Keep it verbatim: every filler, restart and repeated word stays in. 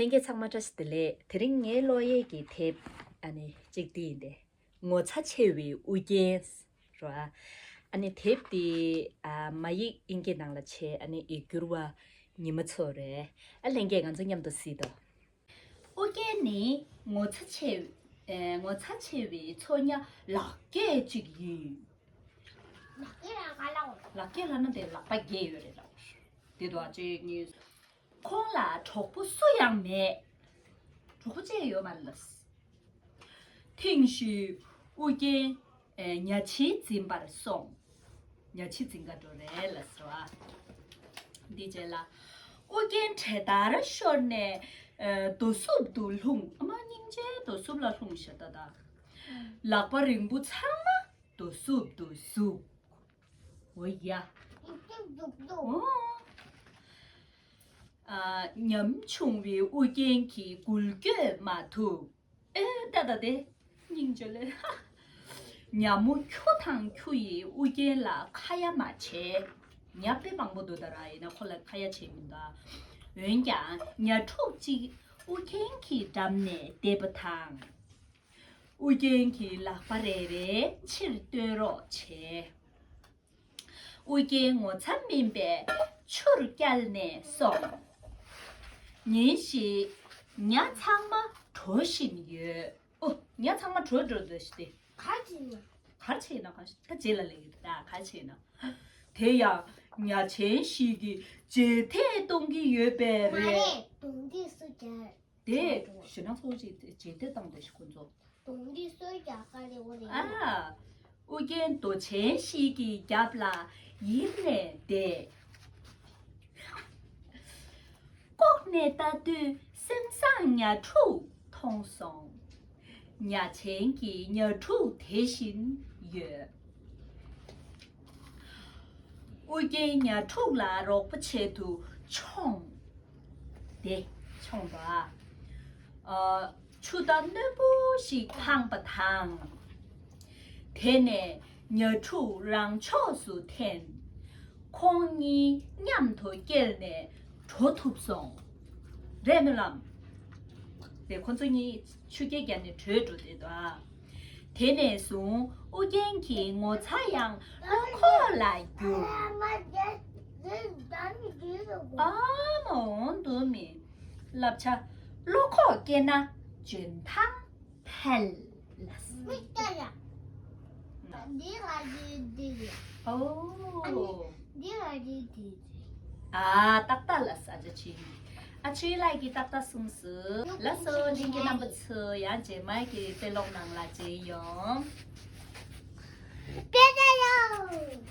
ལྷན་རྒྱས་ཚང་མ་བཀྲ་ཤིས་བདེ་ལེགས། དེ་རིང་ངའི་ཀློག་ཡས་ཀྱི་དེབ་ཨ་ནི་གཅིག་འདི་ཡིན་ཏེ། ངོ་ཚ་ཆེ་བའི་ཨུ་རྒྱན་རོ། ཨ་ནི་དེབ་འདི་ཨ་མ་ཡིག་དབྱིན་སྐད་ནང་ལ་བྱས། ཨ་ནི་ཡིག་སྒྱུར་བ་ཉི་མ་མཚོ་རེད། ཨ་ལྷན་རྒྱས་ང་ཚོ་མཉམ་དུ་གཟིགས་དང་། ཨུ་རྒྱན་ནི་ངོ་ཚ་ཆེ་བའི་ཨེ་ངོ་ཚ་ཆེ་བའི་ཚོགས་གཉའ་ལག་སྐྱེས་གཅིག་ཡིན། ལག་སྐྱེས་ལ་ག་ལ་འོ། ལག་སྐྱེས་ལ་ན་དེ་ལག་པ་བརྒྱད་ཡོད་རེད་ལ། དེ་དོ་གཅིག་གཉིས། ཁོང་ལ་གྲོགས་པོ་སུ་ཡང་མེད། གྲོགས་པོ་བཅས་ཡོད་མ་རེད་ལ། ཐེངས་ཤིག་ཨུ་རྒྱན་ཨེ་ཉ་ཆེན་འཛིན་པར་སོང་། ཉ་ཆེན་འཛིན་ག་འགྲོ་རེད་ལ་ཟེར་བ། འདི་རྗེས་ལ་ཨུ་རྒྱན་གྲལ་ལྟར་ཤོར་ནས་ཨེ་རྡོ་སུབ་ཏུ་ལྷུང་། ཨ་མ་སྙིང་རྗེ། རྡོ་སུབ་ལ་ལྷུང་ཤ་ད་ད། ལག་པ་རིང་པོ་ཚང་མ་རྡོ་སུབ་ཏུ་ཟུག་འོ་ཡ། འོ། ཨ། ཉམ་ཆུང་བའི་ཨུ་རྒྱན་གྱིས་འགུལ་སྐྱོད་མ་ཐུབ། ཨེ་ད་ད་དེ། སྙིང་རྗེ་ལེ། ཉ་མོ་ཁྱུ་དང་ཁྱུ་ཡིས་ཨུ་རྒྱན་ལ་ཁ་ཡ་མ་བྱས། ཉ་དཔེ་མང་པོ་འདུག་ད་ར། ཡིན་ན་ཁོ་ལ་ཁ་ཡ་བྱས་མི་འདུག་འོན་ཀྱང་ཉ་ཕྲུག་གཅིག་ཨུ་རྒྱན་གྱི་འགྲམ་ནས་བསྡད་པ་དང་། ཨུ་རྒྱན་གྱིས་ལག་པ་རེ་རེ་ཕྱིར་སྟོན་རོགས་བྱས། ཨུ་རྒྱན་ངོ་ཚ་སྨིན་པས་ཆུར་བསྐྱལ་ནས་སོང་། ཉིན་ཞིག་ཉ་ཚང་མ་བྲོ་བཞིན་ཡོད། ཨོ། ཉ་ཚང་མ་བྲོ་བྲོ་འདུག་ཞིག་སྟེ། ག་རེ་བྱས་ན། ག་རེ་བྱས་ན་ག་ད་རྗེས་ལ་ལེགས་ད་ག་རེ་བྱས་ན། དེ་ཡང་ཉ་ཆེན་ཞིག་གིས་རྗེས་འདེད་གཏོང་གི་ཡོད་པས་མ་རེད། རེད། གདོང་འདྲེ་སུ་རྒྱག་དེ་ཞེ་ན་ཚོགས་ཀྱི་རྗེས་འདེད་བཏང་དེ་ཞིག་ཁོ་ཚོ། གདོང་འདྲེ་སུ་རྒྱག་ག་རེ་འོ་རེད། ཨ། ཨུ་རྒྱན་རྡོ་ཆེན་ཞིག་གི་རྒྱབ་ལ་ཡིབ་ནས་བསྡད། ལྐོག་ནས་ལྟ་དུས་སེམས་བཟང་ཉ་ཕྲུག་མཐོང་སོང་། ཉ་ཆེན་གྱི་ཉ་ཕྲུག་དེ་བཞིན་ཡོད། ཨུ་རྒྱན་ཉ་ཕྲུག་ལ་རོགས་པ་བྱེད་དུ་མཆོངས། དེ་མཆོངས་པ། ཨ། ཆུ་རྟ་རྣོན་པོ་ཞིག་འཕངས་པ་དང་། དེ་ནས་ཉ་ཕྲུག་རང་ཕྱོགས་སུ་འཐེན། ཁོང་གཉིས་མཉམ་དུ་བསྐྱལ་ནས་བྲོ་ཐུབ་སོང་། རེད་སྨོན་ལམ། དེ་ཁོ་ཚོ་གཉིས་ཆུ་རྐྱལ་བརྒྱབ་ནས་བྲོས་འགྲོ་དེ་དང་། དེ་ནས་བཟུང་ཨུ་རྒྱན་གྱི་ངོ་ཚ་ཡང་བློ་ཁོག་ལ་གྱུར། ཨ་མ་འོང་དུ་མི། བསླབ་བྱ། བློ་ཁོག་སྐྱེས་ན་འཇོན་ཐང་འཕེལ། མི་ལྟ་ཡ། འདི་ལ་འདི་འདི་རེད། ཨོ། འདི་ལ་འདི་འདི་རེད། ཨ། ཏག་ཏག་ལ་ས་ཆ་ཆེ། ཨ་ཆེ་ལགས་ཀྱིས་ཏག་ཏག་གསུངས་སོང་། ལགས་སོ། ལྷན་རྒྱས་རྣམ་པ་ཚོ་ཡང་རྗེས་མའི་གི་དཔེ་ཀློག་ནང་ལ་མཇལ་ཡོང་། དཔེ་ཀློག